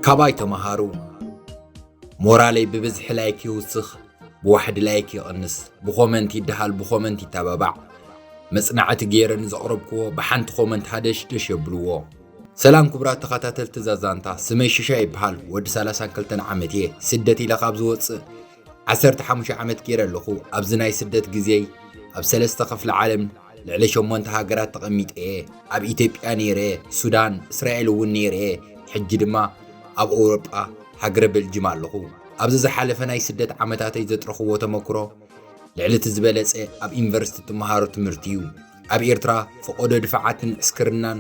ካባይ ተመሃሩ። ሞራለይ ብብዝሒ ላይክ ይውስኽ፣ ብዋሕዲ ላይክ ይቕንስ፣ ብኮመንት ይደሃል፣ ብኮመንት ይተባባዕ። መጽናዕቲ ገይረ ንዘቕረብክዎ ብሓንቲ ኮመንት ሃደሽደሽ የብልዎ። ሰላም ክቡራት ተኸታተልቲ ዛዛንታ፣ ስመይ ሽሻ ይበሃል፣ ወዲ ሰላሳን ክልተን ዓመት እየ። ስደት ኢለ ካብ ዝወጽእ ዓሰርተ ሓሙሽተ ዓመት ገይረ ኣለኹ። ኣብዚ ናይ ስደት ግዜይ ኣብ ሰለስተ ክፍለ ዓለም ልዕሊ ሸሞንተ ሃገራት ተቐሚጠ እየ። ኣብ ኢትዮጵያ ነይረ፣ ሱዳን፣ እስራኤል እውን ነይረ እየ። ሕጂ ድማ ኣብ ኣውሮጳ ሃገረ በልጅም ኣለኹ። ኣብዚ ዝሓለፈ ናይ ስደት ዓመታተይ ዘጥረኽዎ ተመክሮ ልዕሊ እቲ ዝበለጸ ኣብ ዩኒቨርሲቲ ትመሃሮ ትምህርቲ እዩ። ኣብ ኤርትራ ፈቐዶ ድፋዓትን ዕስክርናን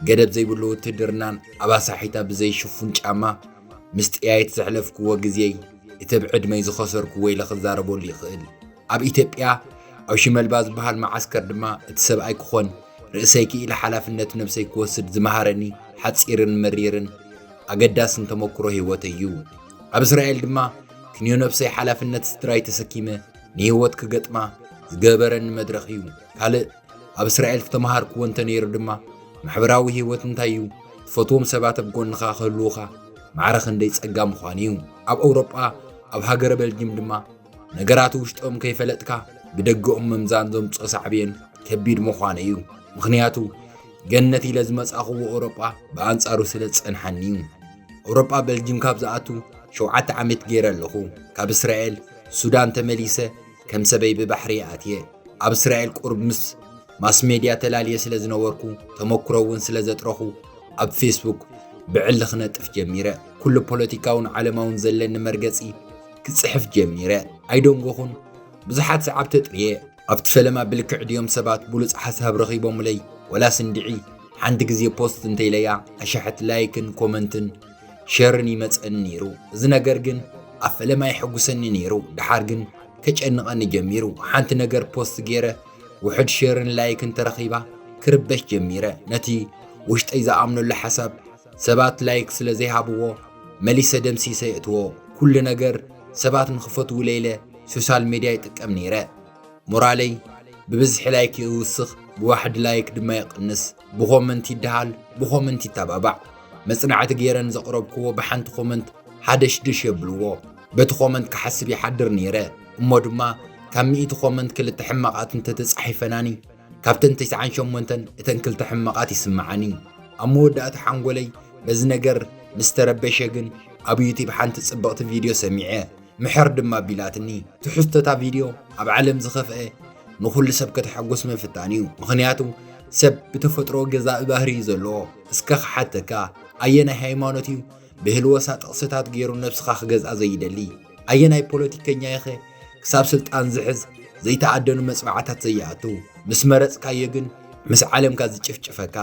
ገደብ ዘይብሉ ውትድርናን ኣባሳሒታ ብዘይ ሽፉን ጫማ ምስ ጥያየት ዘሕለፍክዎ ግዜይ እቲ ኣብ ዕድመይ ዝኸሰርክዎ ኢለ ክዛረበሉ ይኽእል። ኣብ ኢትዮጵያ ኣብ ሽመልባ ዝበሃል መዓስከር ድማ እቲ ሰብኣይ ክኾን ርእሰይ ክኢለ ሓላፍነት ነብሰይ ክወስድ ዝመሃረኒ ሓጺርን መሪርን ኣገዳስን ተመክሮ ህይወተይ እዩ። ኣብ እስራኤል ድማ ክንዮ ነብሰይ ሓላፍነት ስድራይ ተሰኪመ ንህይወት ክገጥማ ዝገበረኒ መድረኽ እዩ። ካልእ ኣብ እስራኤል ዝተመሃርክዎ እንተነይሩ ድማ ማሕበራዊ ህይወት እንታይ እዩ? ትፈትዎም ሰባት ኣብ ጎንኻ ክህልዉኻ ማዕረ ክንደይ ጸጋ ምዃኑ እዩ። ኣብ ኣውሮጳ ኣብ ሃገረ በልጅም ድማ ነገራት ውሽጦም ከይፈለጥካ ብደገኦም ምምዛን ዘምጽኦ ሳዕቤን ከቢድ ምዃኑ እዩ። ምኽንያቱ ገነት ኢለ ዝመጻእኽዎ ኣውሮጳ ብኣንጻሩ ስለ ዝጸንሓኒ እዩ። ኣውሮጳ በልጅም ካብ ዝኣቱ ሸውዓተ ዓመት ገይረ ኣለኹ። ካብ እስራኤል ሱዳን ተመሊሰ ከም ሰበይ ብባሕሪ ኣትየ። ኣብ እስራኤል ቁሩብ ምስ ማስ ሜድያ ተላልየ ስለ ዝነበርኩ ተመክሮ እውን ስለ ዘጥረኹ ኣብ ፌስቡክ ብዕሊ ክነጥፍ ጀሚረ። ኩሉ ፖለቲካውን ዓለማውን ዘለኒ መርገጺ ክጽሕፍ ጀሚረ። ኣይደንጎኹን። ብዙሓት ሰዓብቲ ኣጥርየ። ኣብቲ ፈለማ ብልክዕ ድዮም ሰባት ብሉጽ ሓሳብ ረኺቦምለይ ወላስ እንድዒ ሓንቲ ግዜ ፖስት እንተኢለያ ኣሽሓት ላይክን ኮመንትን ሸርን ይመጸኒ ነይሩ። እዚ ነገር ግን ኣብ ፈለማ የሐጉሰኒ ነይሩ፣ ደሓር ግን ከጨንቐኒ ጀሚሩ። ሓንቲ ነገር ፖስት ገይረ ውሑድ ሸርን ላይክን ተረኺባ ክርበሽ ጀሚረ። ነቲ ውሽጠይ ዝኣምነሉ ሓሳብ ሰባት ላይክ ስለ ዘይሃብዎ መሊሰ ደምሲሰ የእትዎ። ኩሉ ነገር ሰባት ንኽፈትዉለይ ኢለ ሶሻል ሜድያ ይጥቀም ነይረ። ሞራለይ ብብዝሒ ላይክ ይውስኽ፣ ብዋሕዲ ላይክ ድማ ይቕንስ። ብኮመንት ይደሃል፣ ብኮመንት ይተባባዕ። መጽናዕቲ ገይረ ንዘቕረብክዎ ብሓንቲ ኮመንት ሃደሽድሽ የብልዎ። በቲ ኮመንት ክሓስብ ይሓድር ነይረ። እሞ ድማ ካብ ሚእቲ ኮመንት ክልተ ሕማቓት እንተተጻሒፈናኒ ካብተን ተስዓን ሸሞንተን እተን ክልተ ሕማቓት ይስምዓኒ። ኣብ መወዳእታ ሓንጎለይ በዚ ነገር ምስ ተረበሸ ግን ኣብ ዩቲብ ሓንቲ ጽብቕቲ ቪድዮ ሰሚዐ። ምሕር ድማ ኣቢላትኒ። ትሕዝቶ እታ ቪድዮ ኣብ ዓለም ዝኸፍአ ንኹሉ ሰብ ከተሐጉስ ምፍታን እዩ። ምኽንያቱ ሰብ ብተፈጥሮ ገዛኢ ባህሪ እዩ ዘለዎ። እስከ ክሓተካ፣ ኣየናይ ሃይማኖት እዩ ብህልወሳ ጥቕስታት ገይሩ ነብስኻ ክገዝኣ ዘይደሊ? ኣየናይ ፖለቲከኛ ኢኸ ክሳብ ስልጣን ዝሕዝ ዘይተኣደኑ መጽዋዕታት ዘይኣቱ? ምስ መረጽካዮ ግን ምስ ዓለምካ ዝጭፍጭፈካ።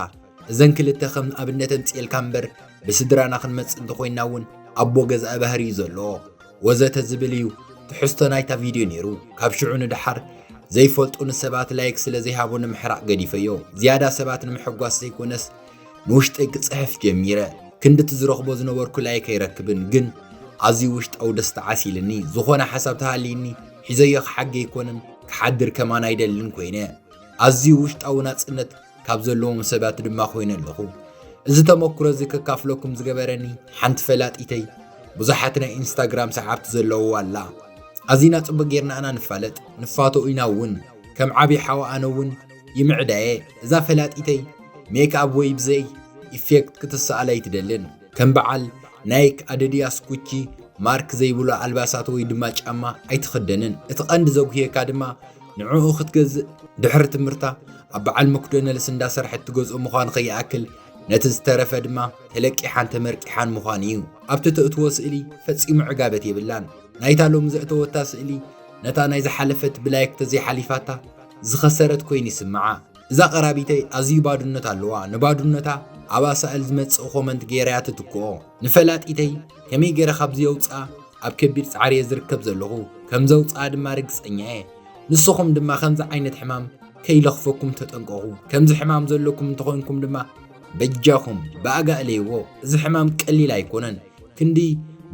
እዘን ክልተ ከም ኣብነት ኣምጽኤልካ እምበር ብስድራና ክንመጽእ እንተኾይንና እውን ኣቦ ገዛኢ ባህሪ እዩ ዘለዎ ወዘተ ዝብል እዩ ትሕዝቶ ናይታ ቪድዮ ነይሩ። ካብ ሽዑ ንደሓር ዘይፈልጡኒ ሰባት ላይክ ስለ ዘይሃቡኒ ምሕራቕ ገዲፈዮ። ዝያዳ ሰባት ንምሕጓስ ዘይኮነስ ንውሽጠይ ክጽሕፍ ጀሚረ። ክንድቲ ዝረኽቦ ዝነበርኩ ላይክ ኣይረክብን፣ ግን ኣዝዩ ውሽጣዊ ደስታ ዓሲልኒ። ዝኾነ ሓሳብ ተሃልይኒ ሒዘዮ ክሓጊ ኣይኮነን፣ ክሓድር ከማን ኣይደልን ኮይነ። ኣዝዩ ውሽጣዊ ናጽነት ካብ ዘለዎም ሰባት ድማ ኮይነ ኣለኹ። እዚ ተመክሮ እዚ ከካፍለኩም ዝገበረኒ ሓንቲ ፈላጢተይ ብዙሓት ናይ ኢንስታግራም ሰዓብቲ ዘለውዋ ኣላ። ኣዚና ጽቡቕ ጌርና ኢና ንፋለጥ፣ ንፋቶ ኢና እውን። ከም ዓቢ ሓው ኣነ እውን ይምዕዳየ። እዛ ፈላጢተይ ሜክኣፕ ወይ ብዘይ ኢፌክት ክትሰኣል ኣይትደልን። ከም በዓል ናይክ፣ ኣደድያስ፣ ጉቺ፣ ማርክ ዘይብሉ ኣልባሳት ወይ ድማ ጫማ ኣይትኽደንን። እቲ ቀንዲ ዘጉህየካ ድማ ንዕኡ ክትገዝእ ድሕሪ ትምህርታ ኣብ በዓል መክዶነልስ እንዳሰርሐት ትገዝኦ ምዃኑ ከይኣክል ነቲ ዝተረፈ ድማ ተለቂሓን ተመርቂሓን ምዃኑ እዩ። ኣብቲ ተእትዎ ስእሊ ፈጺሙ ዕጋበት የብላን። ናይታ ሎሚ ዘእተወታ ስእሊ ነታ ናይ ዝሓለፈት ብላይክ ተዘይሓሊፋታ ዝኸሰረት ኮይኑ ይስምዓ። እዛ ቀራቢተይ ኣዝዩ ባዱነት ኣለዋ። ንባዱነታ ኣብ ኣሳእል ዝመጽእ ኮመንት ገይራ እያ ትትክኦ። ንፈላጢተይ ከመይ ገይረ ካብዚ የውጽኣ ኣብ ከቢድ ጻዕሪ እየ ዝርከብ ዘለኹ። ከም ዘውጽኣ ድማ ርግጸኛ እየ። ንስኹም ድማ ከምዚ ዓይነት ሕማም ከይለኽፈኩም ተጠንቀቑ። ከምዚ ሕማም ዘለኩም እንተኾይንኩም ድማ በጃኹም ብኣጋ እለይዎ። እዚ ሕማም ቀሊል ኣይኮነን። ክንዲ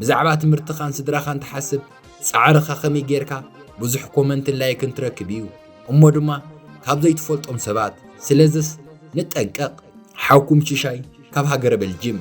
ብዛዕባ ትምህርትኻን ስድራኻን ትሓስብ፣ ጻዕርኻ ከመይ ጌርካ ብዙሕ ኮመንትን ላይክን ትረክብ እዩ። እሞ ድማ ካብ ዘይትፈልጦም ሰባት። ስለዝስ ንጠንቀቕ። ሓውኩም ሽሻይ ካብ ሃገረ በልጅም።